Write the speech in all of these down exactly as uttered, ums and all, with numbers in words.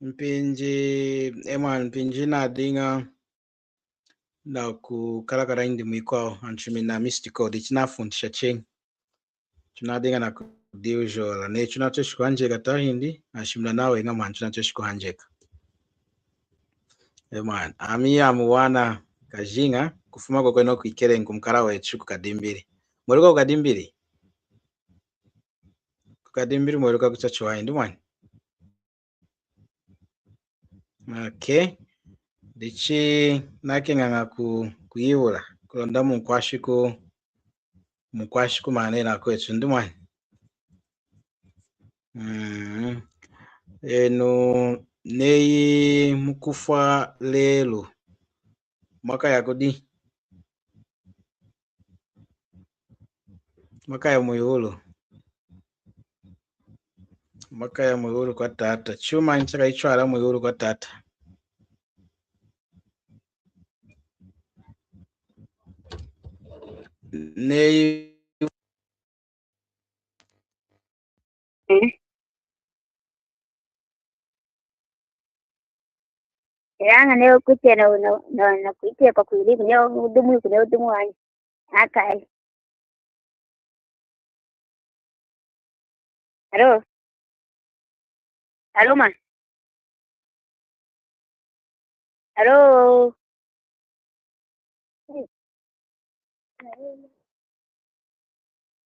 Mpinji, emwa mpinji nadiña nakukalakala indi mwikwawu, antu mina missed call, dichi nafuntisha cheñi. Tunadiña nakudiwujola, neyi tunatweshi kuhanjeka tahindi, ashimuna nawa eña mwani tunatweshi kuhanjeka. Emwani, ami amuwana Kajinga, kufuma kokwenoku kwikele nkumukala wetu ku Kadimbili. Mweluka ku Kadimbili? Ku Kadimbili mweluka kuchachiwahi, ndi mwani? Okay. Dichi nakeñaña ku, kuyihula, kulonda munkwashiku, munkwashiku manela kwetu, ndi mwani? Mm. Enu neyi mukufwa lelu, mwakaya kudi? Mwakaya mwiwulu. Mwakaya mwiwulu kwa Tata. Chumanyi chakayitwala mwiwulu kwa Tata? Neyi Mm. Ilaña neyi wukwitiya na, na, na, nakwitiya kwakwiliku, neyi wudumuku, neyi wudumu wanyi. Akayi. Halo? Halo, ma? Halo?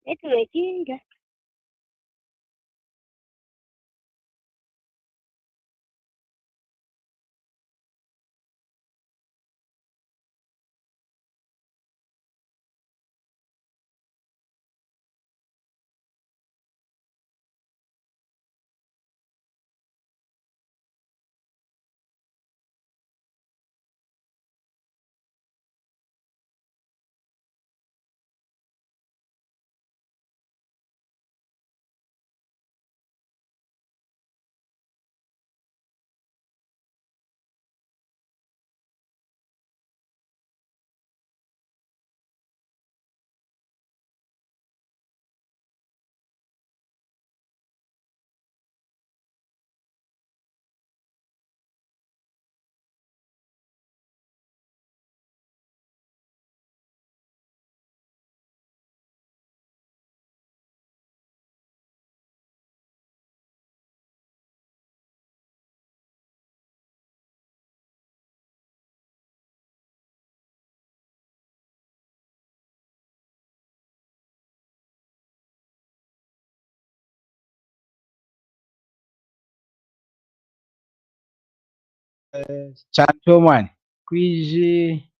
Network inga. Eh, chancho mwani. Kwiji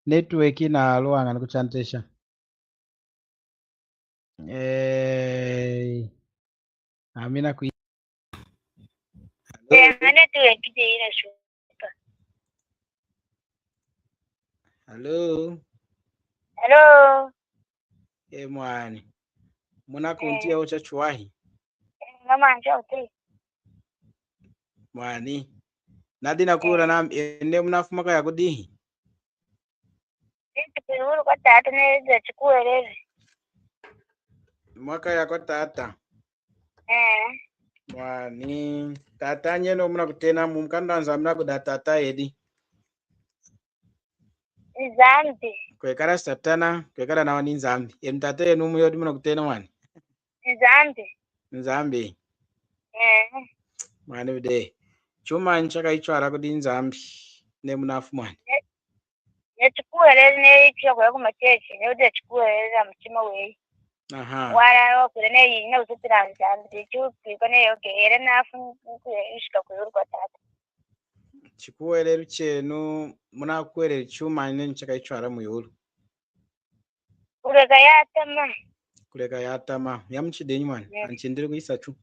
network inaluwaña ni kuchantesha. Eh, amina kwi- Eh, network inashuka. Halo. Halo. Eh, mwani. Munakuntiya, eh, wuchachiwahi? Eh, mama njo te. Mwani. Nadi nakuhula, eh, nami, eh, neyi munafuma kaya kudihi? Indi kwiwulu kwa tata neyi chikuhwelelu. Mwakaya kwa tata. Eh. Mwani, tata nyeno munakutena mu mukanda wa Nzambi nakudi tata edi? Nzambi. Kwekala Satana, kwekala nawa ni Nzambi. Enu tata yenu wumu yodi munakutena mwani? Nzambi. Nzambi. Eh. Mwani bude. Chumanyi chakayitwala kudi Nzambi neyi munafwi mwani? Ne-, neyi chikuhwelelu, neyi chakuya kumachechi, neyi wudi chikuhwelelu muchima weyi. Aha. Wala wakula neyi, neyi wuzatila Nzambi, dichi wukwikala neyi, okay, hela nafwi, nkuya, nshiki kwiwulu kwa tata. Chikuhwelelu chenu, munakuhweleli chumanyi neyi chakayitwala mwiwulu? Kuleka yatama. Kuleka yatama. Yamuchidinyi mwani? Mm. Anchindili kuyisatu.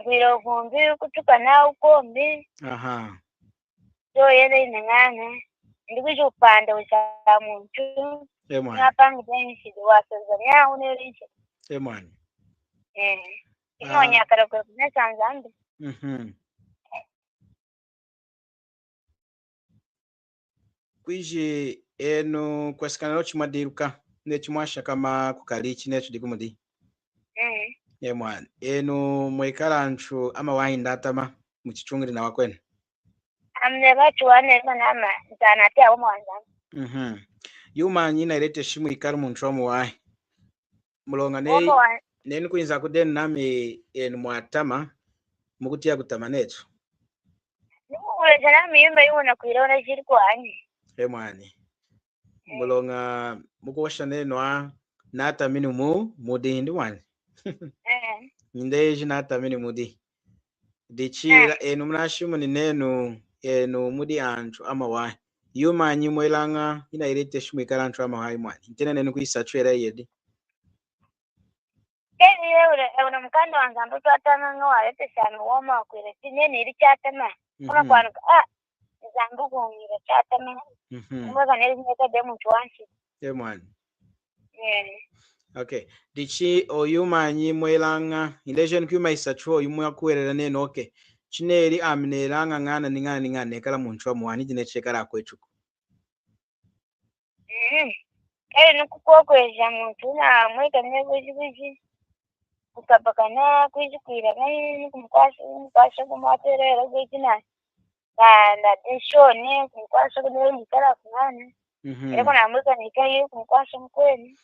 Kwila kumbi, kutuka nawu kumbi. Aha. Choyela inañaña. Indi kwiji wupanda wusha muntu. E mwani. Napanga benshi, wasonza nyawu nelinshi. E mwani. Eh. Ah. Ino nyakala kwe kunesa Nzambi. Mhm. Kwiji enu kwesekana nochu mwadiluka, neyi mwashakama ku Kalichi, neyi chidi kumudi. Mm. E mwani. Enu mwekala antu amawahi ndi atama, muchitungili nawakwenu? Ami neyi antu wane, ema nama, ntana ati awo mwanza. Mhm. Yumanyi yinayileteshi mwikali muntu wamuwahi? Muloña neyi, neyi nukwinza kudenu nami enu mwatama, mukutiya kutama netu. Nukukuleja nami yuma yiwunakwila wunajili kwanyi. E mwani. Muloña mukuhosha nenu a, natamini mu, mudi ndi mwani. Eh. Ndeji natamini mudi. Dichi enu munashimuni nenu, enu mudi antu amawahi. Yumanyi mwelaña yinayileteshi mwikali antu amawahi mwani? Ntena nenu kuyisachwela yedi. Keni ewu, ewu mukanda wa Nzambi twatañaña waletesha ami woma wakwila, chineni ili chatama. Kuna kwanuka, ah, Nzambi kuñila chatama. Mhm. Umwe kaneli nyeka de muntu wansi. E mwani. Eh. Okay. Dichi oyu yumanyi mwelaña, ilejenu kuyuma yisatu oyu mwakuhwelela nenu, okay. Chineli ami nelaña ñana ni ñana ni ñana nekala muntu wamuwahi, dinu chekala kwetuku. Mm. Kali nukukokweja muntu namwekani kwiji kwiji. Kukabakana kwiji kwila, kali nukumukwasha, kumukwasha kumwatelela kwiji na. Na, na tensioni, kumukwasha kuneli nikala kunani. Mhm. Eko namwekani kayi kumukwasha mukwenu.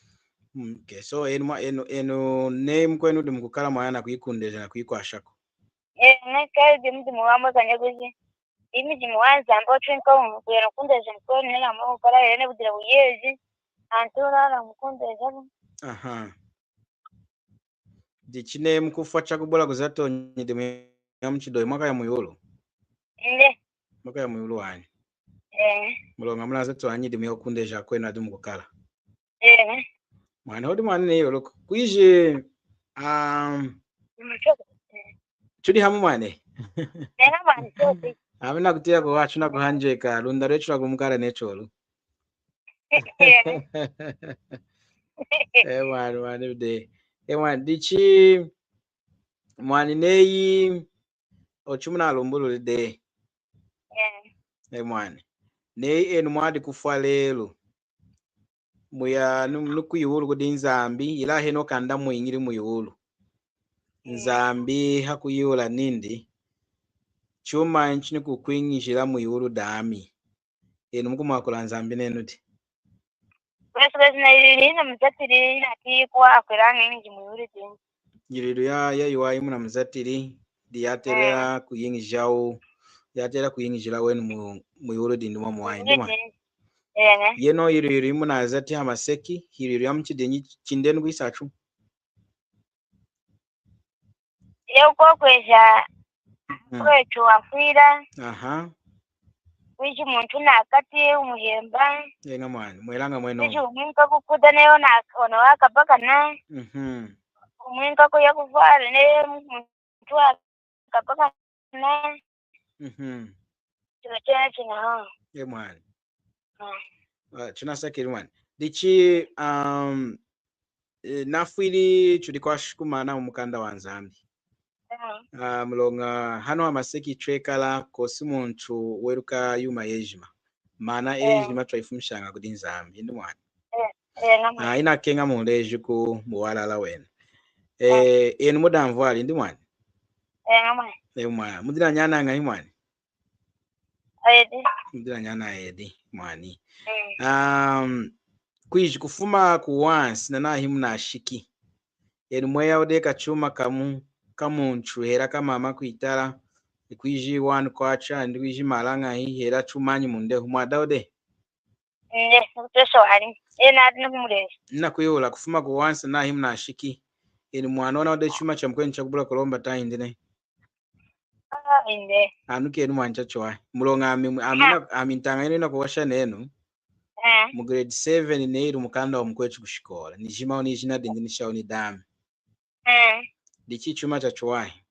Mm, okay, so enu mwa-, enu, enu neyi mukwenu wudi mukukala mwaya nakuyikundeja nakuyikwashaku. Eh, ne kali dimu dimu wamwekani kwiji. Imi dimu wa Nzambi otwinka umu, kuyena kundeja mukwenu, nena mwa ukala yena budila uyeji. Antu nana mukundeja. Aha. Dichi neyi mukufwa chakubula kuzata nyidimu ya muchidoyi, mwakaya mwiwulu? Inde. Mwakaya mwiwulu wanyi. Eh. Muloña munazati nyidimu yakukundeja kwenu adi mukukala. Eh. Mwani, hodi mwani neyi oloku. Kwiji, um, tudi hamu mwani. Nena mwani, tudi. Ami nakutiya kuwaha, tunakuhanjeka, lunda lwetu lwakumukala netu olu. Eh. Eh, mwani, mwani, de. Eh, mwani, dichi, mwani neyi, ochu munalumbululi de. Eh. Eh, mwani. Neyi enu mwadi kufwa lelu. Muya nu-, nukwiwulu kudi Nzambi, ilaña henohu kanda mwiñili mwiwulu. Mm. Nzambi hakwihula nindi, chumanyi chinukukwiñijila mwiwulu dami? Enu mukumwakula Nzambi nenudi? Kwesi, kwesi, na yililu yinamuzatili, yinatiyi kuwakwila ñeñi mwiwulu dindi. Yililu ya, yayiwahi munamuzatili, diyatela kuyiñijawu, yatela kuyiñijila wenu mu, mwiwulu dindi mwamuwahi, ndi mwani? Eña. Yenohu yililu yimunazati hamaseki, yililu yamuchidinyi, chindenu kwisachu? Yekokweja, mhm, kwetu wafwila. Aha. Kwiji muntu nakati umuhemba. Eña mwani, mwelaña mwenomu. Kwiji umwinka kukuda neyi ona, ona wakabakana. Mhm. Umwinka kuya kuvwala neyi muntu wakabakana. Mhm. Chino chene china, ha. E mwani. Ah. Ah, chinasakilili mwani. Dichi, um, eh, nafwili tudi kwasha kumana mumukanda wa Nzambi. Ah. Ah, muloña hanu hamaseki twekala kwosi muntu weluka yuma yejima. Maana, eh, ejima twayifumishaña kudi Nzambi, ndi mwani. Eh, eh, eña mwani. Ah, inakeña muleji ku muwalala wenu. Eh, enu mudi anvwali, ndi mwani? Eña mwani. Eh, mwani. Mudi nanyana añahi mwani? Ayedi. Mudi nanyana ayedi, mwani. Mm. Um, kwiji kufuma kuwansi nanahi munashiki. Enu mweya wudi kachuma kamu, kamuntu, hela kamama kwitala, kwiji one kwacha, ndi kwiji mali añahi, hela chumanyi mundehu, mwada wudi? Nde, mukutwesha wani. Ena adi nakumuleja. Nakwihula kufuma kuwansi nahi munashiki. Enu mwanona wudi chuma chamukwenu chakubula kulomba tahindi nehi? Ah, inde. Anu kenu mwani chachiwahi. Muloña ami, ami, ah, na-, ami ntaña yinu yinakuhosha nenu. Eh. Mu grade seven neyili mukanda wamukwetu kushikola. Nijima wunijina dindi nishawu nidami. Eh. Dichi chuma chachiwahi.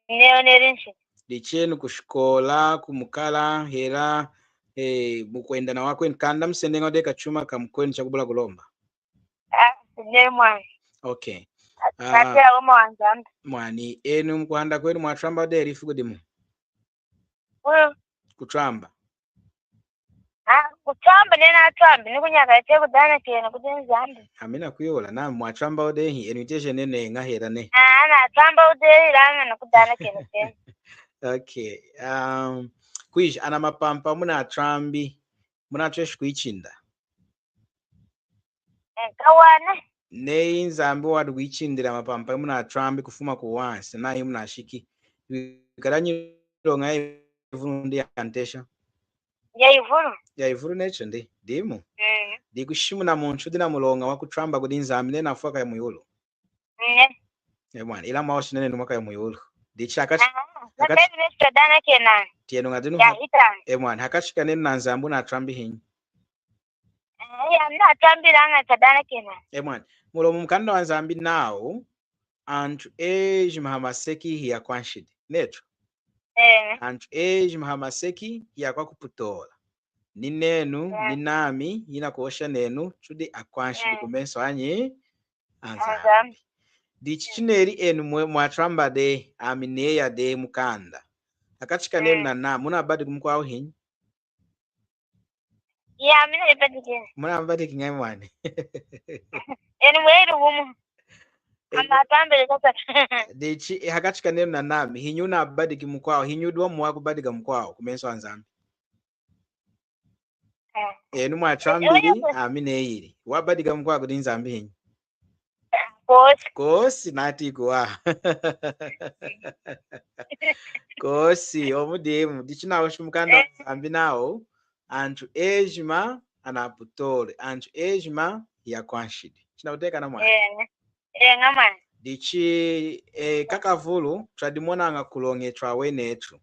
Neo nerinshi. Dichi enu kushikola, kumukala, hela, eh, mukwenda nawakwenu, kanda musendeña wudi kachuma kamukwenu chakubula kulomba? Ah, ne mwani. Okay. Ati, ah, ati awo mwanzambi. Mwani, enu mukuhanda kwenu mwatwamba wudi ifuku dimu? Mm. Kutwamba. Ah, kutwamba nenu atwambi, ni kunyaka ete kudanakena kudi Nzambi. Ami nakwihula, nami mwatwamba dehi, enu iteje nenu eña hela nehi. Ah, natwamba dehi ilaña ni kudanakena tena. Okay. Um, kwiji, ana mapampa munatwambi, munatweshi kwichinda? Eh, kawana. Neyi Nzambi wadi kwichindila mapampa munatwambi kufuma kuwansi, nayi munashiki. Wikala nyiloña yayivulu ndi yantesha? Yayivulu. Yayivulu necho ndi, dimu. Mm. Dikushimuna muntu dina muloña wakutwamba kudi Nzambi nena afwa kaya mwiwulu. Mm. E mwana, ila mwahoshi nenu mwakaya mwiwulu. Dichi akachi-, ah, akachi-, nakayi necho danakena. Tiyenu ña dinu ha-, yahita. E mwana, hakachi ka nenu na Nzambi natwambi hinyi? Eh, ya, natwambilaña tadanakena. E mwana, muloña mukanda wa Nzambi nawu, antu ejima hamaseki hiyakwanshidi. Netu? Eh. Antu ejima hamaseki hiyakwakuputola. Ni nenu, eh, ni nami, inakuhosha nenu, tudi akwanshidi, eh, kumesu anyi, a Nzambi. A Nzambi. Dichi chineli enu mwe-, mwatwamba dehi, ami neya dehi mukanda. Hakachi ka nenu, eh, na nami, munabadiki mukwawu hinyi? Ya, mina ibadiki. Munabadiki ñahi mwani? Enu mweli wumu. Enu. Amatwambili kasa. Dichi, eh, hakachi ka nenu na nami, hinyi wunabadiki mukwawu, hinyi wudi wamu wakubadika mukwawu, kumesu a Nzambi? Eh. Enu mwatwambili, eh, eh, eh, ami neyili. Wabadika mukwawu kudi Nzambi hinyi? Kwosi. Kwosi nati kuwaha. Kwosi, omu dimu. Dichi chinahoshi mukanda wa Nzambi nawu, antu ejima anaputoli, antu ejima hiyakwanshidi. Chinakutiyakana mwani? Eh. Eña mwani. Dichi, eh, kakavulu, twadimonanga kuloña etu awenetu.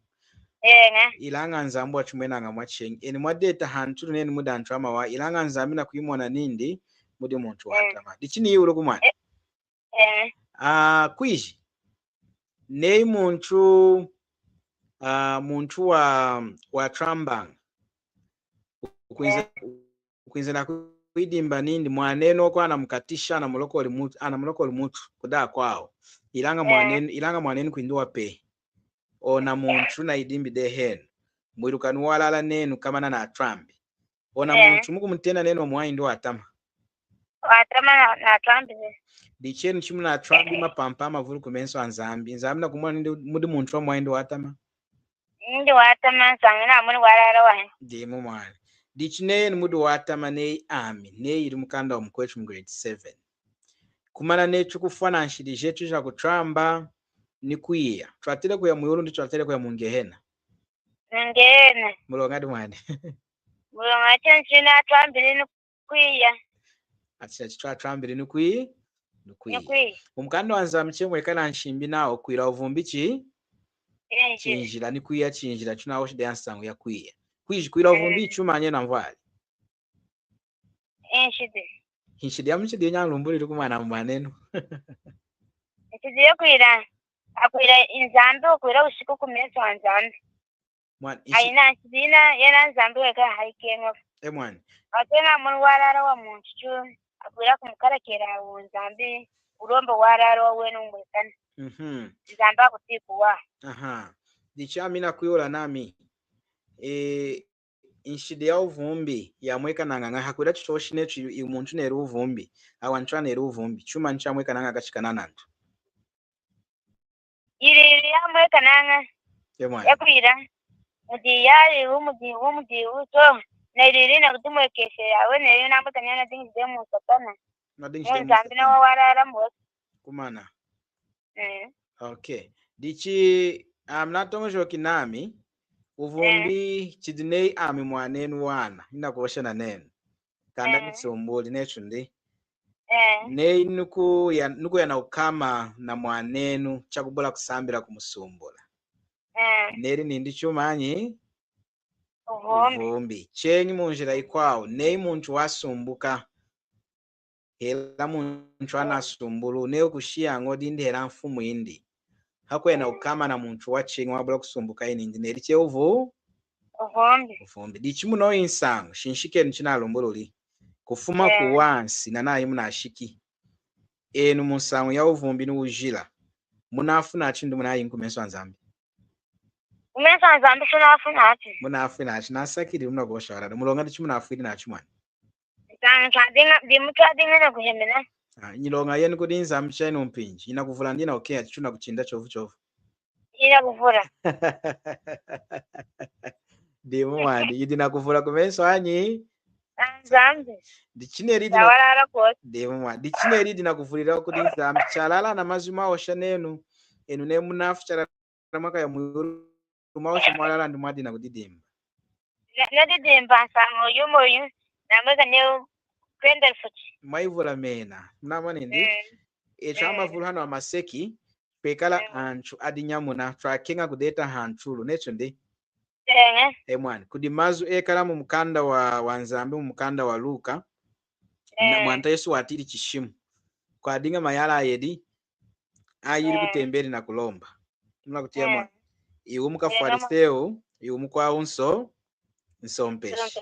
Eña. Ilaña Nzambi wachimwenaña mwacheñi. Enu mwadeta hantulu nenu mudi antu amawahi, ilaña Nzambi nakwimona nindi mudi muntu watama. Dichi niyihuluku mwani. Eh. Eh. Ah, kwiji. Neyi muntu, ah, muntu wa, watwambaña. Ukwinza, eh, ukwinza nakwidimba nindi mwanenu oku anamukatisha, anamulokoli mutu, anamulokoli mutu, kudi akwawu. Ilaña, eh, mwanenu, ilaña mwanenu kwindi wapehi. Ona muntu nayidimbi dehi hanu. Mwiluka ni walala nenu komana natwambi. Ona, eh, muntu mukumutena nenu wamuwahi indi watama? Watama na, natwambi. Dichi enu chimunatwambi, eh, mapampa amavulu kumesu a Nzambi. Nzambi nakumona nindi mudi muntu wamuwahi indi watama? Indi watama, Nzambi namoni walala wanyi. Dimu mwani. Dichi nenu mudi watama neyi ami, neyili mukanda wa mukwetu mu grade seven. Komana netu kufwa na nshidi jetu jakutwamba ni kwiya, twatela kuya mwiwulu ndi twatela kuya mu Ngehena? Mu Ngehena. Muloña di mwani? Muloña chenu chinatwambili ni kwiya. Ati, ati twatwambili ni kwi-, ni kwiya. Ni kwiya. Mumukanda wa Nzambi chemwekana nshimbi nawu kwila wuvumbi chi-, eh, chinjila, ni kwiya chinjila, tunahoshi dehi nsañu ya kwiya. Kwiji kwila wuvumbi, eh, chumanyi na nvwali? Nshidi. Nshidi ya muchidi nyalumbululi kumwana mwanenu. Nshidi yakwila, akwila Nzambi, akwila wushiku kumesu a Nzambi. Mwana, nshi- ayina nshidi yina, yena Nzambi weka hayikeña. E mwana. Akeña munu walala wa muntu chu, akwila kumukalakela u Nzambi, ulomba walala wawena umwekana. Mhm. Nzambi akutiya kuwaha. Aha. Dichi ami nakwihula nami. E, nshidi ya wuvumbi yamwekanaña ñahi? Hakwila tutoshi netu i-, i-, muntu neli wuvumbi, awa antu aneli wuvumbi, chumanyi chamwekanaña hakachi ka nantu? Yilili yamwekanaña. E mwana. Yakwila, mudi yali, wumudi, wumudi, wuto, na yilili nakudimwekesha, awa neyi namwekanaña nadingi dehi mu Satana. Nadingi dehi mu Satana. Mu Nzambi nawa walala mbosi. Kumana. Eh. Okay. Dichi, ah, munatoñojoki nami, wuvumbi, eh, chidi neyi ami mwanenu wana, inakuhosha na nenu. Kanda, eh, nisumbuli, netu ndi. Eh. Neyi nukuya, nukuya nakukama na mwanenu, chakubula kusambila kumusumbula. Eh. Neli nindi chumanyi? Wuvumbi. Wuvumbi. Cheñi munjila yikwawu, neyi muntu wasumbuka. Hela muntu anasumbulu, neyi wukushiya ñodindi hela nfumu yindi. Hakwenda, eh, kukama na muntu wacheñi wabula kusumbuka yinindi, neli cheñi wuvu-, wuvumbi. Wuvumbi. Dichi munu iyi nsañu, shinshikenu chinalumbululi. Kufuma, eh, kuwansi, nanayi munashiki. Enu munsañu ya wuvumbi ni wujila, munafuna chindu munayi kumesu a Nzambi? Kumesu a Nzambi chinafwi nachu. Munafwi nachu, nasakilili munakuhosha walala. Muloña dichi munafwili nachu mwani. Nta-, ntadiña, dimu twadiña nakuhemena. Ah, nyiloña yenu kudi Nzambi chayinu mpinji. Yinakuvula ndi yinakukeña, chichu nakuchinda chovu chovu. Yinakuvula. Dimu mwani, yidi nakuvula kumesu anyi? A Nzambi. Dichi neyi yidi na-, Chawalala kwosi. Dimu mwani. Dichi neyi yidi nakuvulila kudi Nzambi. Chalala na mazu mwahosha nenu. Enu neyi munafwi chalala mwakaya mwiwulu, mwahosha mwalala ndi mwadiña nakudidimba. Na-, nadidimba nsañu yumu yu, namweka neyi kwendela futi. Mwayivulamena. Munamoni ndi? Mm. Etu amavulu hanu amaseki, kwekala antu adinyamuna, twakeña kudeta hantulu, netu ndi? Eña. E mwani, kudi mazu ekala mumukanda wa, wa Nzambi, mumukanda wa Luka, na Mwanta Yesu watiyili chishimu. Kwadiña mayala ayedi, ayili kutembeli nakulomba. Munakutiya mwani? Iwu mukaFwariseu, iwu mukwawu nso-, nsompeshi.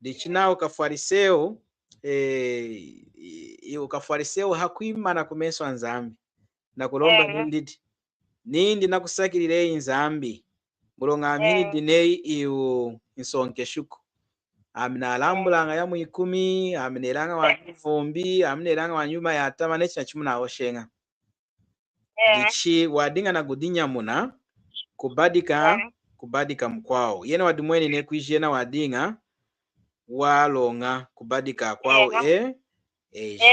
Dichi nawu kaFwariseu, eh, i-, iwu kaFwariseu hakwimana kumesu a Nzambi, nakulomba nindi, nindi nakusakilila eyi Nzambi, muloña ami nidi neyi iwu nsonkeshiku. Ami nalambulaña yamwikumi, ami nelaña wanyi vumbi, ami nelaña wanyi yuma yatama, neyi china chimunahosheña. Dichi wadiña nakudinyamuna, kubadika, kubadika mukwawu. Yena wadimweni neyi kwiji yena wadiña waloña kubadika akwawu, e, eji.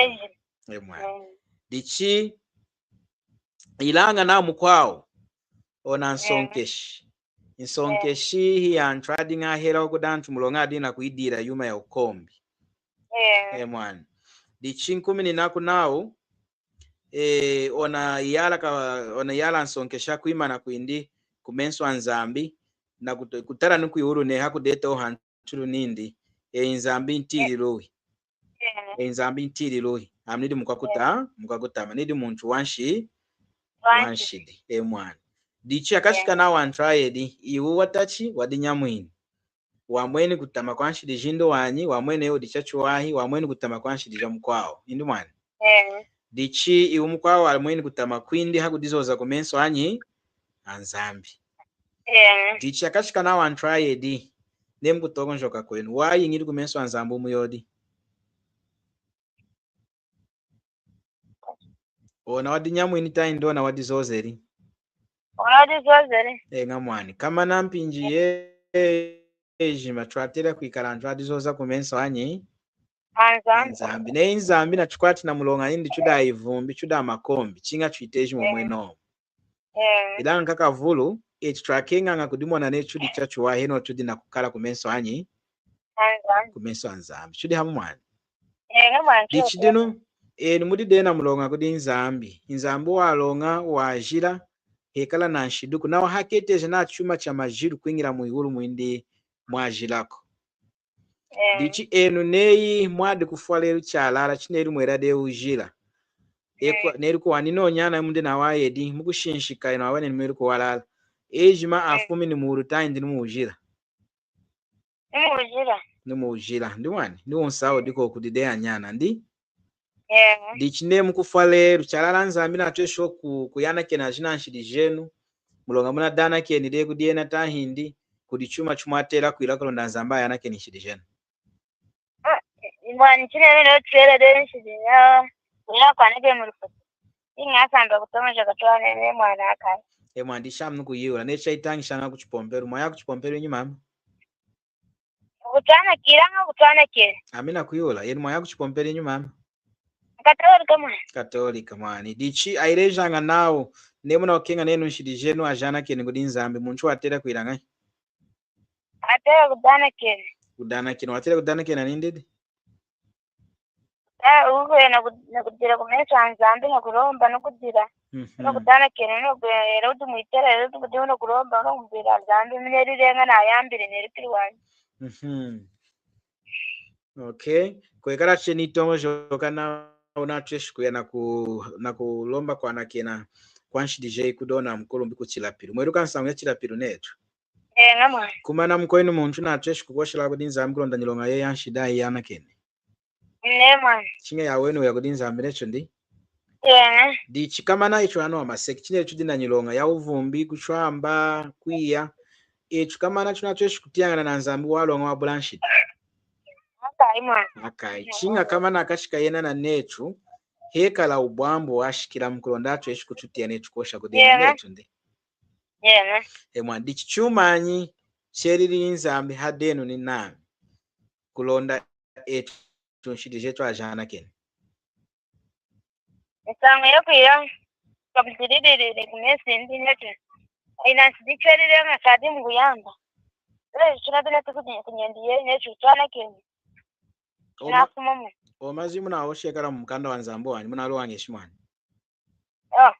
E mwani. Dichi ilaña na mukwawu, ona nsonkeshi. Nsonkeshi hiyantu adiña ahela kudi antu muloña adiña nakuyidila yuma yawukombi. E mwani. Dichi nkumininaku nawu, e, ona iyala ka, ona iyala nsonkeshi hakwimana kwindi kumesu a Nzambi, nakut-, kutala nikwiwulu neyi hakudeta hantulu nindi, eyi Nzambi ntiyili luwi. Eyi Nzambi ntiyili luwi. Ami nidi mukwakuta-, mukwakutama, nidi muntu wanshi-, wanshidi. E mwani. Dichi hakashika nawu antu ayedi, iwu watachi wadinyamwini. Wamweni kutama kwanshidi jindi wanyi, wamweni wudi chachiwahi, wamweni kutama kwanshidi jamukwawu. Indi mwani. Dichi iwu mukwawu wamweni kutama kwindi hakudizoza kumesu anyi? A Nzambi. Dichi hakashika nawu antu ayedi, neyi mukutoñojoka kwenu, wayiñili kumesu a Nzambi wumuyedi? Ona wadinyamwini tahindi ona wadizozeli? Ona wadizozeli. Eña mwani. Komana mpinji ye-, yejima twatela kwikala antu adizoza kumesu anyi? A Nzambi. A Nzambi. Neyi Nzambi natukwati namuloña nindi tudi ayivumbi, tudi amakombi, chiña twiteji mwenomu. Ilaña kakavulu, etu twakeñaña kudimona netu tudi chachiwahi, henohu tudi nakukala kumesu anyi? Kumesu a Nzambi. Tudi hamu mwani? Dichi dinu, enu mudi dehi namuloña kudi Nzambi. Nzambi waloña, wajila, hekala nanshidiku. Nawa haketeja nawu chuma chamajilu kwiñila mwiwulu mwindi mwajilaku. Dichi enu neyi mwadi kufwa lelu chalala, chineli mwela dehi wujila. Ekwa, neli kuwanina anyana mudi nawu ayedi, mukushinshika enu aweni mweli kuwalala. Ejima afumi nimuwulu tahindi nimuwujila? Nimuwujila. Nimuwujila. Ndi mwani, niwunsahu dikoku kudi dehi anyana, ndi? Dichi neyi mukufwa lelu, chalala Nzambi natweshi ku-, kuyanakena jina nshidi jenu, muloña munadanakeni dehi kudi yena tahindi kudi chuma chimwatela kwila kulonda Nzambi ayanakeni nshidi jenu? Ah, mwani chineli neyi twela dehi nshidi ya, ya kwanakena mulufutu. Iña samba kutoñojoka twanene mwani akaya. E mwani, dishamu nukuyihula. Neyi chayitañishaña kuchipompelu, mwaya kuchipompelu inyi mama? Kutwanakila, ña kutwanakila. Ami nakuyihula, enu mwaya kuchipompelu inyi mama? Katolika mwani. Katolika mwani. Dichi ayilejaña nawu, neyi munakukeña nenu nshidi jenu ajanakeni kudi Nzambi, muntu watela kwila ñahi? Watela kudanakena. Kudanakena. Watela kudanakena nindidi? Eh, ukwenda ku-, nakudila kumesu a Nzambi nakulomba nakudila. Mhm. Nakudanakena, nakwenda wudi mwitela, wudi nakulomba, nakubwila Nzambi, munelileña nayambili, nelipili wanyi. Mhm. Okay. Kwekala cheni toñojoka nawu natweshi kuya naku-, nakulomba kwanakena kwanshidi jeyi kudi ona mukulumpi kuchilapilu. Mweluka nsañu yachilapilu netu? Eña mwani. Komana mukwenu muntu natweshi kukoshela kudi Nzambi kulonda nyiloña yeyi yanshidi ayanakeni? Nehi mwani. Chiña yawenu wuya kudi Nzambi, netu ndi? Eña. Dichi komana etu anu amaseki, chineli tudi nanyiloña yawuvumbi, kutwamba, kwiya, etu kamana tunatweshi kutiyañana na Nzambi waloña wabula nshidi? Akayi mwana. Akayi. Chiña kamana kashika yena na netu, hekala ubwambu washikila mukulonda atweshi kututiya netu kosha kudi netu ndi. Yena. Emwa, dichi chumanyi chelili Nzambi hadenu ni nami kulonda etu nshidi jetu ajanakeni? Nsañu yakwila, kabudililili kumesu indi netu. Ina nshidi chwelili ña kadi mukuyamba. Lelo chuna bina tukudi kunyendi ye netu twanakeni. Oma-, Nafuma mu. Omazu munahoshi ekala mu mukanda wa Nzambi wanyi, munaluwañeshi mwani. Oh.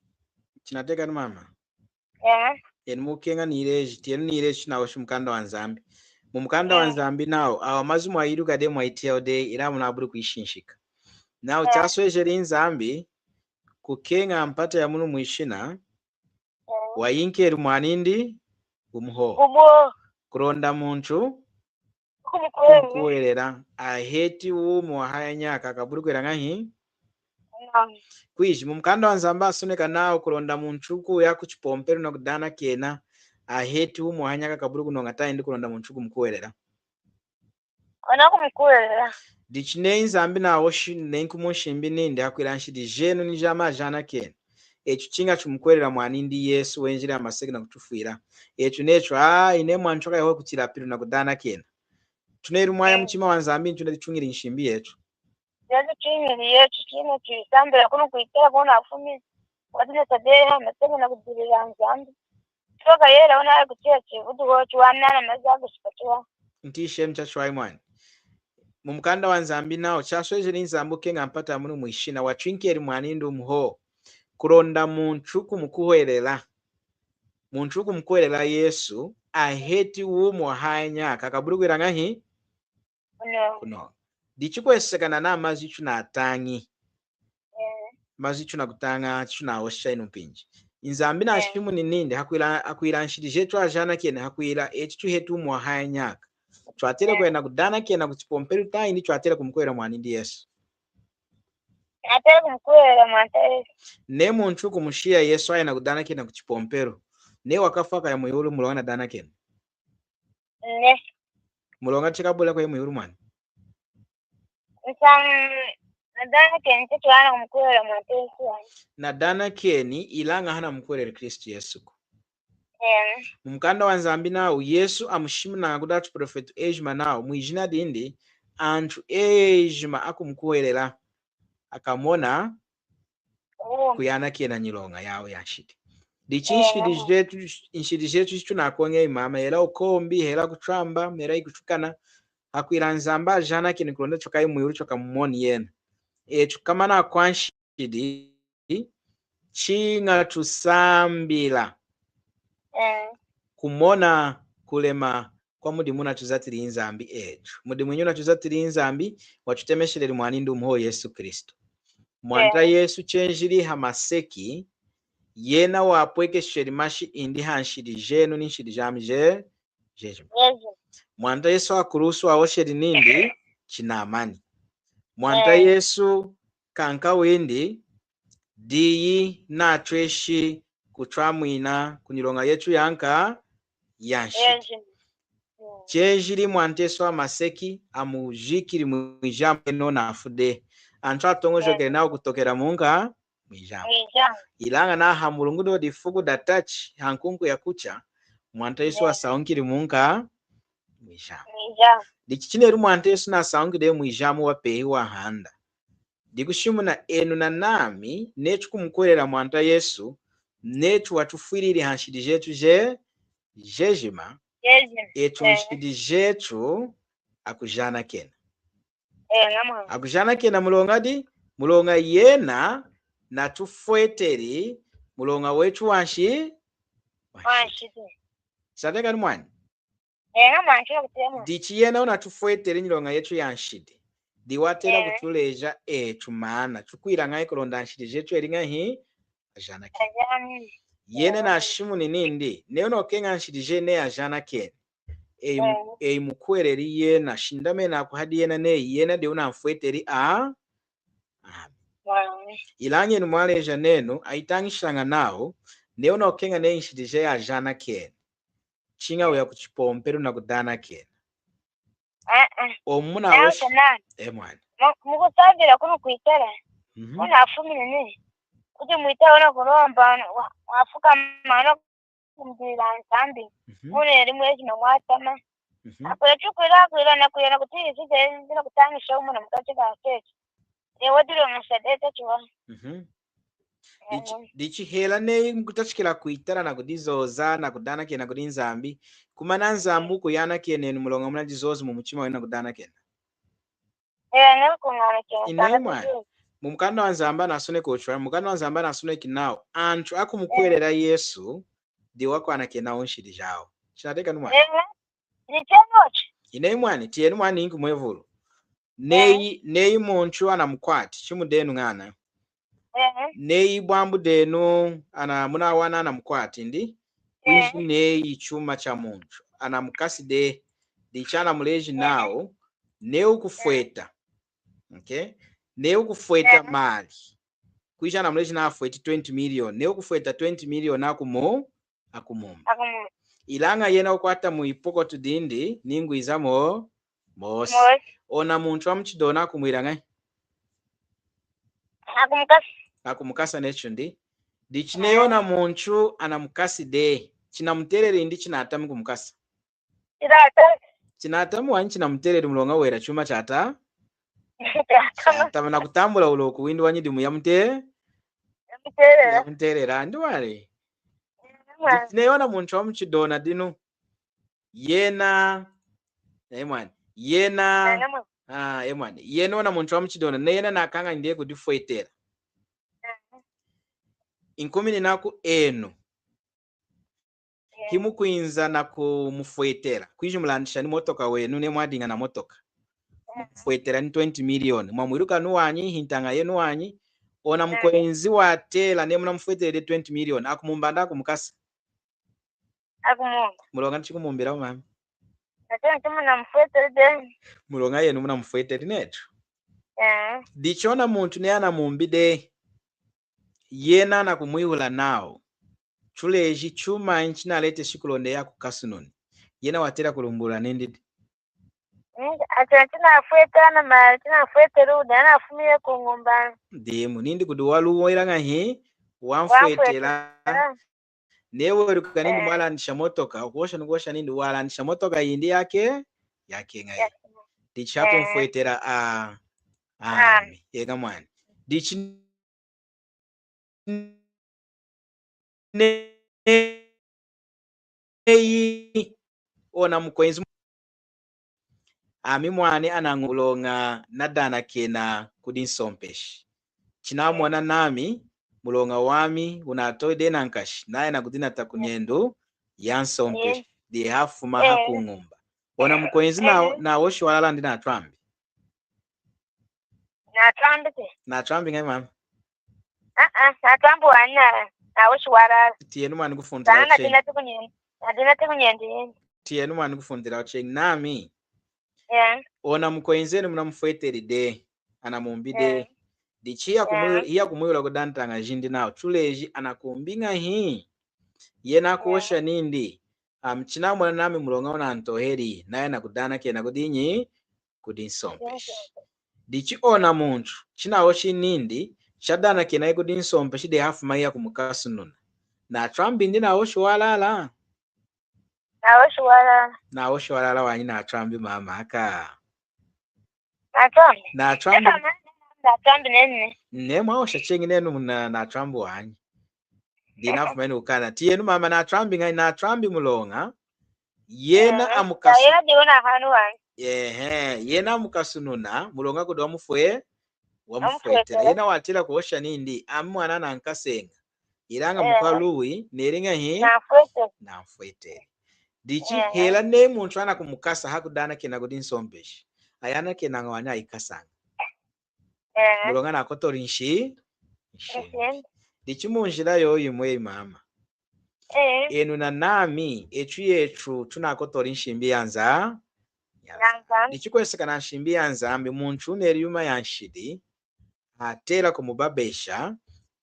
Chinateka ni mama. Eh. Enu mukeña nileji, tiyenu nileji chinahoshi mukanda wa Nzambi. Mu mukanda wa Nzambi nawu, awa mazu mwayiluka dehi, mwayitiya dehi, ilaña munabuli kuyishinshika. Nawu chaswejeli Nzambi kukeña mpata ya munu mwishina, wayinkeli mwanindi wumu hohu. Wumu. Kulonda muntu kumukuhwelela, aheti wumi wahaya nyaka, akabuli kwila ñahi? Kwiji, mu mukanda wa Nzambi asoneka nawu kulonda muntu kuya kuchipompelu nakudanakena, aheti wumi wahaya nyaka, akabuli kunoña tahindi kulonda muntu kumukuhwelela? Ona kumukuhwelela. Dichi neyi Nzambi nahoshi neyi nkumu nshimbi nindi hakwila nshidi jenu ni jami ajanakeni, etu chiña tumukuhwelela mwanindi Yesu wenjili hamaseki nakutufwila, etu netu, a, inehi mwani twakayahu kuchilapilu nakudanakena. Tuneli mwaya muchima wa Nzambi, tuneli tuñili nshimbi yetu. Yesu tuñili yetu, chinu tuyisambila kunu kwitela kunu afumini. Wadi netu dehi hamaseki nakudilila Nzambi. Toka yela una ayi kuchechi, udu wotu wa nana mazi akushipatiwa. Ntishe mchachi wa imwani. Mu mukanda wa Nzambi nawu, chaswejeli Nzambi kukeña mpata ya munu mwishina, watwinkeli mwanindi wumu hohu. Kulonda muntu kumukuhwelela. Muntu kumukuhwelela Yesu, aheti wumi wahaya nyaka, akabuli kwila ñahi? Kunoña. Kunoña. Dichi kwesekana na mazu itunatañi. Eh. Mazu itunakutaña, itunahosha inu mpinji. Nzambi nashimuni nindi, hakwila, hakwila nshidi jetu ajanakeni, hakwila etu tuheti wumi wahaya nyaka. Twatela kwenda kudanakena kuchipompelu tahindi twatela kumukuhwelela mwanindi Yesu? Twatela kumukuhwelela Mwanta Yesu. Neyi muntu kumushiya Yesu aya nakudanakena kuchipompelu, neyi wakafwa kaya mwiwulu muloña nadanakena? Ne. Muloña chikabula kweyi mwiwulu mwani? Nsañu nadanakeni, chitwana kumukuhwelela Mwanta Yesu wanyi. Nadanakeni, ilaña hanamukuhweleli Kristu Yesu ku. Amen. Mu mukanda wa Nzambi nawu, Yesu amushimunaña kudi atuprofetu ejima nawu, mwijina dindi, antu ejima akumukuhwelela akamona kuyanakena nyiloña yawu ya nshidi. Dichi nshidi jetu, nshidi jetu chitunakoñeyi mama, hela wukombi, hela kutwamba, hela ikutukana, hakwila Nzambi ajanakeni kulonda twakayi mwiwulu twakamumoni yena. Etu kamana kwa nshidi, chiña tusambila kumona kulema kwa mudimu wunatuzatili Nzambi etu. Mudimu wunatuzatili Nzambi, watutemesheleli mwanindi wumu hohu Yesu Kristu. Mwanta Yesu chenjili hamaseki, yena wapwekesheli mashi indi hanshidi jenu ni nshidi jami je-, jejima. Mwanta Yesu hakulusu wahosheli nindi, chinamani. Mwanta Yesu kankawindi, diyi natweshi kutwamwina kunyiloña yetu yanka ya nshidi. Chenjili Mwanta Yesu hamaseki, amujikili mwijamu, enu nafwi dehi. Antu atoñojokeli nawu kutokela munka mwijamu. Ilaña na hamulungu do difuku datachi, hankunku yakucha, Mwanta Yesu wasañukili munka mwijamu. Dichi chineli Mwanta Yesu nasañukili mwijamu, wapehi wahanda. Dikushimuna enu na nami, netu kumukuhwelela Mwanta Yesu, netu watufwilili hanshidi jetu je-, jejima, etu nshidi jetu akujanakena. Akujanakena muloña di, muloña yena natufweteli muloña wetu wanshi-, wanshidi. Sateka ni mwani. Dichi yena wunatufweteli nyiloña yetu ya nshidi. Diyi watela kutuleja etu maana tukwila ñahi kulonda nshidi jetu eli ñahi? Ajanakeni. Yena nashimuni nindi, neyi wunakukeña nshidi jeyi neyi ajanakeni, eyi mu-, eyi mukuhweleli yena, shindamena kuhadi yena neyi yena diyi wunamfweteli a-, ami. Ilaña enu mwaleja nenu, ayitañishaña nawu, neyi wunakukeña neyi nshidi jeyi ajanakeni, chiña wuya kuchipompelu nakudanakena. Omu munahoshi. Emwani. Mukusambila kunu kwitala. Kunafumine ni kuti mwitala nakulomba, wafukama nakumbila Nzambi. Mune limu ejima mwatama. Akwetu kwila kwila nakuya nakutiyisija ejina nakutañisha umuna mukachi kaketu. Ewe dilongesha deta chiwa. Dichi, dichi hela neyi mukutachikila kwitala nakudizoza nakudanakena kudi Nzambi, komana Nzambi wukuyanakena enu muloña munadizozi mumuchima wenu nakudanakena. Inehi mwani. Mumukanda waNzambi anasoneki ochu, mukanda waNzambi anasoneki nawu antu akumukuhwelela Yesu diwu akwanakena nshidi jawu. Chinatiyakani mwani? Inehi mwani, tiyenu mwani nkumwevulu. Neyi, neyi muntu anamukwati, chimudenu ñana. Neyi ibwambu denu ana munawana anamukwati ndi. Kwiji neyi chuma chamuntu anamukasi dehi. Dichi anamuleji nawu neyi wukufweta. Okay? Neyi wukufweta mali. Kwiji anamuleji nawu afweti twenty million. Neyi wukufweta twenty million akumu akumumba. Ilaña yena wukwata mwipokotu dindi, ningwiza mo, mosi. Ona muntu wamuchidona akumwila ñahi? Akumukasa. Akumukasa nechu ndi. Dichi neyi ona muntu anamukasi dehi, chinamuteleli ndi chinatami kumukasa? Chinatami. Chinatami wanyi, chinamuteleli muloña wela chuma chata. Chatama nakutambula wuloku windi wanyidimu yamute. Yamutelela. Yamutelela, ndi wale. Dichi neyi ona muntu wamuchidona dinu. Yena, eh, mwani. Yena, ah, eh, mwani. Yena ona muntu wamuchidona, neyi yena nakañanyi dehi kudifwetela. Nkumininaku enu. Himukwinza nakumufwetela. Kwiji mulandisha ni motoka wenu, neyi mwadiña na motoka. Mufwetela ni twenty million. Mwamwiluka ni wanyi, hintaña yenu wanyi. Ona mukwenzi watela, neyi munamufweteli dehi twenty million. Akumumba ndi akumukasa? Akumumba. Muloña chikumumbila mama. Ate nti munamufweteli dehi. Muloña yenu munamufweteli nechu. Eh. Dichi ona muntu neyi anamumbi dehi. Yena nakumwihula nawu, chuleji chumanyi chinaleteshi kulonda akukasununi? Yena watela kulumbulula nindi di. Acha chinafweta na mali, chinafwetela wudi, anafumile kuñumba. Dimu, nindi kudi waluwa ñahi, wamfwetela. Wamfwetela. Neyi weluka nindi mwalandisha motoka, wukuhosha nikuhosha nindi walandisha motoka yindi yake, yakeña. Dichi hakumfwetela a, ami. Eña mwani. Dichi neyi ona mukwenzi. Ami mwani anaña muloña nadanakena kudi nsompeshi. Chinamona nami muloña wami wunatowi dehi nankashi, naya nakudinata kunyendu ya nsompeshi, diyi hafuma hakuñumba. Ona mukwenzi na, nahoshi walala ndi natwambi. Natwambi te. Natwambi ñahi mama? Ah, ah, natwambi wanyi, nahoshi walala. Tiyenu mwani kufuntila cheñi. Nadinati kunyendu. Nadinati kunyendu yenu. Tiyenu mwani kufuntila cheñi nami. Eh. Ona mukwenzi enu munamufweteli dehi, anamumbi dehi. Dichi hiyakumwi-, hiyakumwihula kudi antaña jindi nawu, chuleji anakumbi ñahi? Yena akuhosha nindi, ami chinamona nami muloña wunantoheli, naya nakudanakena kudinyi? Kudi nsompeshi. Dichi ona muntu chinahoshi nindi, chadanakenayi kudi nsompeshi, diyi hafuma hiyakumukasununa. Natwambi ndi nahoshi walala? Nahoshi walala. Nahoshi walala wanyi, natwambi mama aka. Natwambi? Natwambi. Eka mama, natwambi nene. Neyi mwahosha cheñi nenu muna natwambi wanyi. Diyi nafumeni kukana. Tiyenu mama, natwambi ñahi? Natwambi muloña yena amukasu-, ehe, yena amukasununa muloña kudi wamufwe-, wamufwetela. Yena watela kuhosha nindi, ami mwana anankaseña. Ilaña mukwaluwi, neli ñahi? Namfweteli. Dichi hela neyi muntu anakumukasa hakudanakena kudi nsompeshi, ayanakenaña wanyi, ayikasaña. Muloña nakotoli nshi-, nshimbi. Dichi munjila yoyimu eyi mama. Enu nanami, echu yechu tunakotoli nshimbi ya Nza-, ya Nzambi. Dichi kweseka na nshimbi ya Nzambi, muntu wuneli yuma ya nshidi, atela kumubabesha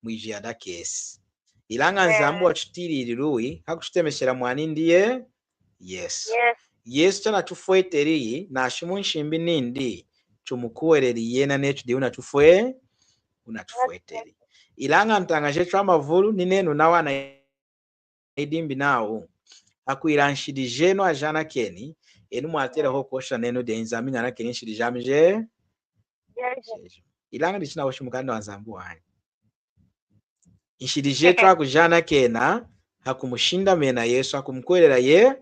mwijiya dakesi. Ilaña Nzambi watutilili luwi, hakututemeshela mwanindi ye-, Yesu. Yesu chanatufweteli, nashi munshimbi nindi, tumukuhweleli yena netu diyi wunatufwe-, wunatufweteli. Ilaña antaña jetu amavulu, ninenu nawa anayidimbi nawu, hakwila nshidi jenu ajanakeni, enu mwatela hohu kuhosha nenu dehi, Nzambi ñanakeni nshidi jami je-, jeju. Ilaña dichi chinahoshi mukanda waNzambi wanyi. Nshidi jetu akujanakena, hakumushindamena Yesu, hakumukuhwelela ye-,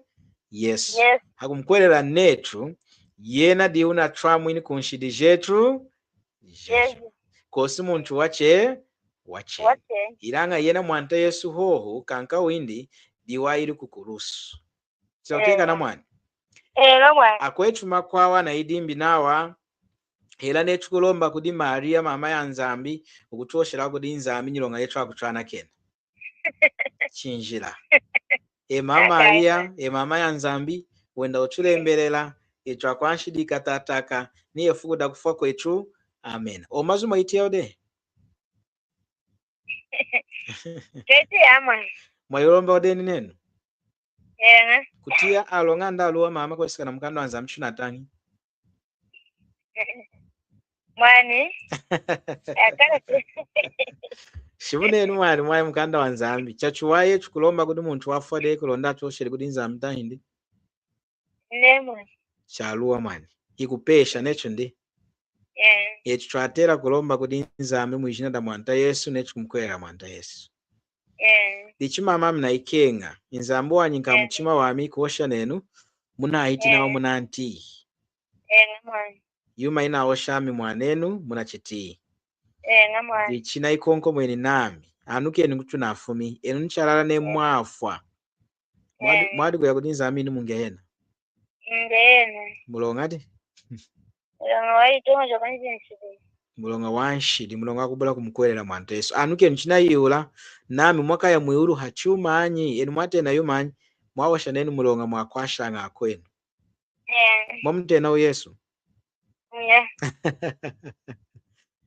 Yesu. Hakumukuhwelela netu, yena diyi wunatwamwini kunshidi jetu jeju. Kwosi muntu wache-, wacheñi. Ilaña yena Mwanta Yesu hohu, kankawindi, diyi wayili kukulusu. Chinakekana mwani? Eña mwani. Akwetu amakwawu anayidimbi nawa, hela netu kulomba kudi Maria, mama yaNzambi, wukutuhoshela kudi Nzambi nyiloña yetu akutwanakena. Chinjila. E mama Maria, e mama yaNzambi, wenda wutulembelela, etu akwanshidi katataka, ni hefuku dakufwa kwetu. Amen. Owu mazu mwayitiyahu dehi? Twayitiya mwani. Mwayilombahu dehi ninenu? Eña. Kutiya aloña indi aluwa mama kwesekana namukanda waNzambi chunatañi? Mwani. Shimwenu mwani, mwaya mukanda waNzambi. Chachiwahi tukulomba kudi muntu wafwa dehi kulonda atuhosheli kudi Nzambi tahindi? Nehi mwani. Chaluwa mwani. Hikupesha netu ndi. Etu twatela kulomba kudi Nzambi mwijina daMwanta Yesu, netu kumukuhwelela Mwanta Yesu. Dichi mama, ami nayikeña, Nzambi wanyinka mumuchima wami, kuhosha nenu, munahiti nawa munantiyi. Yuma yinahosha ami mwanenu, munachitiyi. Dichi nayikonkomweni nami, anukenu kutunafumi, enu nichalala ne mwafwa. Mwadi, mwadi kuya kudi Nzambi inu muGehena? Muloñadi? Muloña wayitoñojoka nshidi. Muloña wanshidi, muloña wakubula kumukuhwelela Mwanta Yesu. Anukenu chinayihula, nami mwakaya mwiwulu hachumanyi, enu mwatena yumanyi, mwahosha nenu muloña mwakwashaña akwenu. Mwamutena Yesu?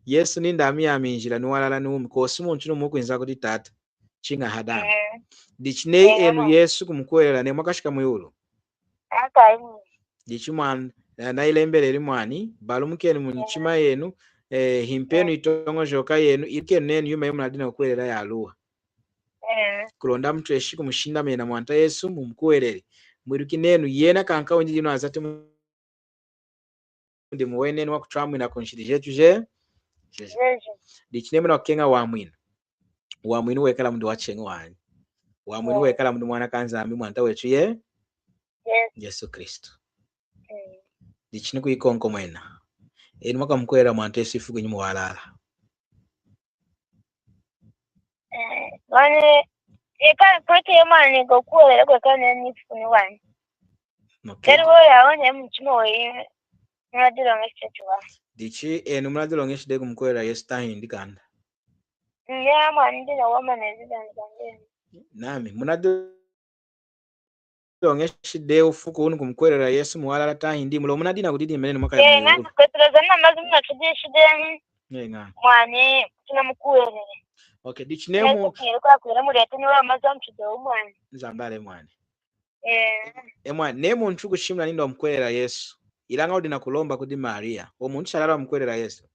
Yesu nindi ami yami njila, niwalala, niwumi, kwosi muntu niwumu wukwinza kudi Tata, chiña hadi ami. Dichi neyi enu Yesu kumukuhwelela, neyi mwakashika mwiwulu. Dichi mwani, na-, nayilembeleli mwani, balumukenu munyichima yenu, eh, himpenu yitoñojoka yenu, ilukenu nenu yuma yimunadiña kukuhwelela yaluwa. Kulonda mutweshi kumushindamena Mwanta Yesu, mumukuhweleli. Mwiluki nenu, yena kankawindi dinu azati mu- mudimu weneni wakutwamwina kunshidi jetu je-, je-, jeju. Dichi neyi munakukeña wamwinu. Wamwinu wekala mudi wacheñi wanyi. Wamwinu wekala mudi Mwana kaNzambi, Mwanta wetu ye-, Yesu Kristu. Dichi nikuyikonkomwena. Enu mwakamukuhwelela Mwanta Yesu ifuku inyi muwalala? Eh, wani, ika kwete yemani kukuhwelela kwekana nifuni wani. Okay. Keri woya wone muchima woyi, munadiloñeshi chiwa. Dichi enu munadiloñeshi dehi kumukuhwelela Yesu tahindi kanda? Nge mwani dina woma nezi dani kande. Nami, munadi- loñeshi dehi wufuku wunu kumukuhwelela Yesu muwalala tahindi? Muloña munadiña kudidimba nenu mwakaya mwiwulu. Eña, kwesekeja namazu munachidi shideni. Eña. Mwani, tunamukuhweleli. Okay, dichi neyi mu- Yesu kuyili kwakwila mulete ni wa mazu amuchidi mwani. Nzambi alemi mwani. Eh. E mwani, neyi muntu wukushimuna nindi wamukuhwelela Yesu, ilaña wudi nakulomba kudi Maria, owu muntu chalala wamukuhwelela Yesu?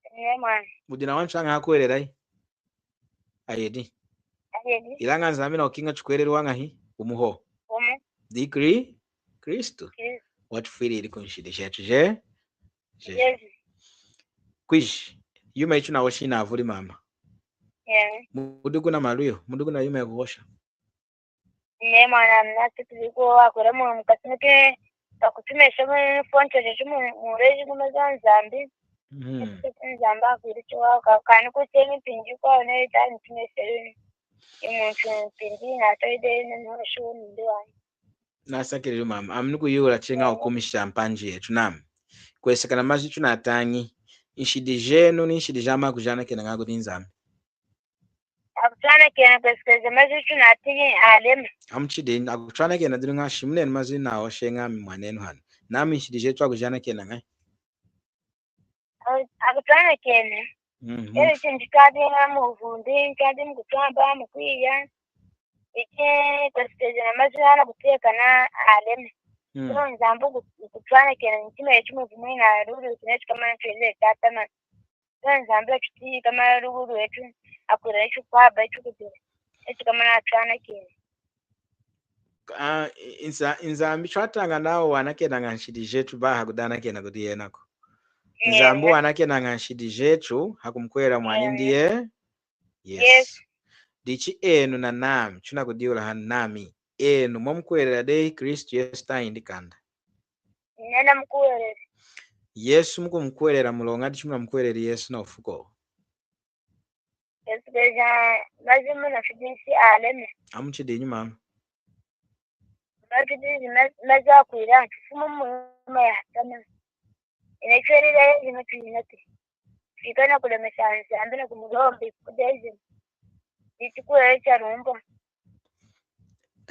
Eña mwani. Wudi nawantu añahi akuhwelelayi? Ayedi. Ayedi. Ilaña Nzambi nakukeña chikuhwelelu wañahi? Wumu hohu. Wumu. Diyi Kri-, Kristu. Kristu. Watufwilili kunshidi jetu je-, je-. Jeju. Kwiji, yuma yitunahoshi yinavuli mama. Eh. Mudi kuna maluwi, mudi kuna yuma yakuhosha. Neyi mwani, ami nasakeña kuwakwila mu, mukachi muke, kakutumesha mu, mu foncho jetu mu, muleji kuma za Nzambi. Mhm. Nzambi akwila chiwawu, ka-, kani kucheñi mpinji kwawu neyi tani tumesha yuni. Imuntu mpinji natayide nani washiwu nindi wani. Nasakilili mama, ami nikuyihula cheñi wukumisha mpanji yetu nami. Kwesekana namazu tunatañi, nshidi jenu ni nshidi jami akujanakena ñahi kudi Nzambi? Akutwanakena kwesekeja mazu tunatiyi alema. Amuchidi, akutwanakena dinu ñahi? Shimunenu mazu nahosheña ami mwanenu hanu. Nami nshidi jetu akujanakena ñahi? Aku-, akutwanakena. Mhm. Elu chinji kadi ñahi muvumbi, kadi mukutwamba, mukwiya. Ichi twasitejana mazu anakutiyakana aleme. Mm. Kuno Nzambi uku-, ukutwanakena nyichima yetu muvumu ina lulu, ichi netu kamana twelele tata mana. Kuno Nzambi atuti kamana lulu lwetu, akwila ichi kwaba ichi kutila. Ichi kamana atwanakena. Ah, i-, inza-, Nzambi chwatanga nawu wanakenaña nshidi jetu baha kudanakena kudi yenaku. Nzambi wanakenaña nshidi jetu hakumukuhwelela mwanindi ye Yesu. Yesu. Dichi enu na nami, tunakudiwula hanu nami. Enu mwamukuhwelela dehi Kristu Yesu tahindi kanda? Nena mukuhwelela. Yesu mukumukuhwelela muloña dichi munamukuhweleli Yesu nafuku. Yesu deja mazu munafidisi aleme. Amuchidinyi mama? Mafidisi ma-, mazu akwila ntufumu muma ya hatama. Ina chwelele yejima twinati. Fika nakulemesha Nzambi nakumulomba kudejima. Ichi kuhwelela chalumbwa.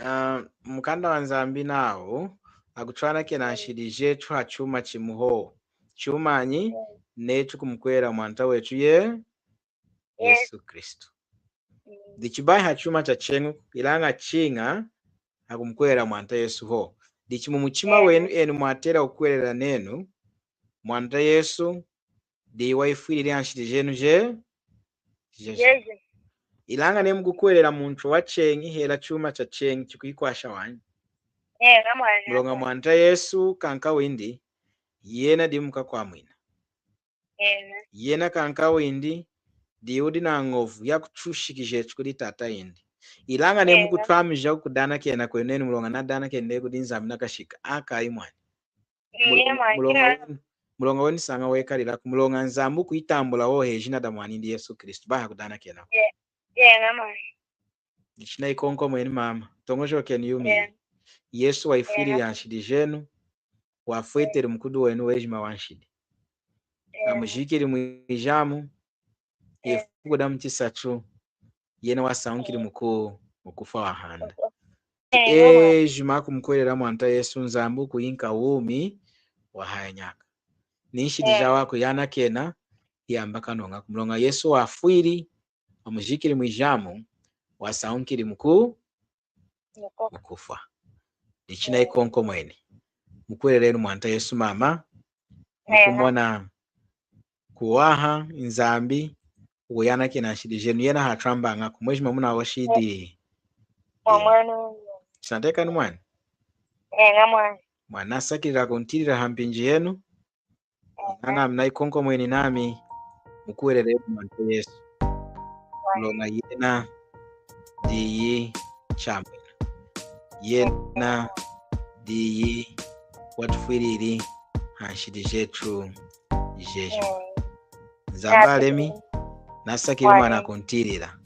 Ah, mukanda wa Nzambi nawu, akutwanakena nshidi jetu hachuma chimu hohu. Chumanyi? Mm. Netu kumukuhwelela Mwanta wetu ye Yesu Kristu. Mm. Dichi bayi hachuma chacheñi, ilaña chiña hakumukuhwelela Mwanta Yesu hohu. Dichi mumuchima wenu enu mwatela kukuhwelela nenu, Mwanta Yesu diyi wayifwilili nshidi jenu je, jeje. Jeje. Ilaña neyi mukukuhwelela muntu wacheñi hela chuma chacheñi chikuyikwasha wanyi. Eña mwani. Muloña Mwanta Yesu kankawindi, yena diyi mukwakwamwina. Eña. Yena kankawindi, diyi wudi nañovu yakutushikija etu kudi Tata yindi. Ilaña neyi mukutwamija kudanakena kwenu enu muloña nadanakeni kudi Nzambi nakashika, akayi mwani. Mulo-, muloña wen-, muloña wenisaña wekalilaku, muloña Nzambi wukuyitambula hohu hejina da mwanindi Yesu Kristu, baha kudanakena. Eña mwani. Ichi nayikonkomweni mama, toñojokenu yuma iyi. Yesu wayifwilili nshidi jenu, wafweteli mukudu wenu wejima wa nshidi. Amujikili mwijamu, ifuku damuchisatu, yena wasañukili muku-, mukufwa wahanda. Ejima akumukuhwelela Mwanta Yesu, Nzambi wukuyinka wumi wahaya nyaka. Ninshidi jawu akuyanakena, hiyamba kanoñaku. Muloña Yesu wafwili, amujikili mwijamu, wasañukili muku-, mukufwa. Dichi nayikonkomweni. Mukuhwelelenu Mwanta Yesu mama. Mukumona kuwaha Nzambi wukuyanakena nshidi jenu yena hatwambañaku mwejima munahoshi. Mwani. Chinatiyakani mwani. Eña mwani. Mwani nasakilila kuntilila hampinji yenu. Nami nayikonkomweni nami mukuhwelela Mwanta Yesu. Muloña yena diyi Chamwinu. Yena diyi watufwilili hanshidi jetu jeji. Nzambi alemi, nasakilili mwani kuntilila.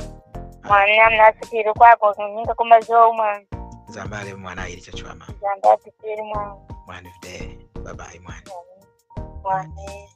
Mwani nami nasakilili kwaku kunyinka kumazu mwani. Nzambi alemi mwani ayili chachwama. Nzambi atusili mwani. Mwani vide. Bye bye mwani. Mwani.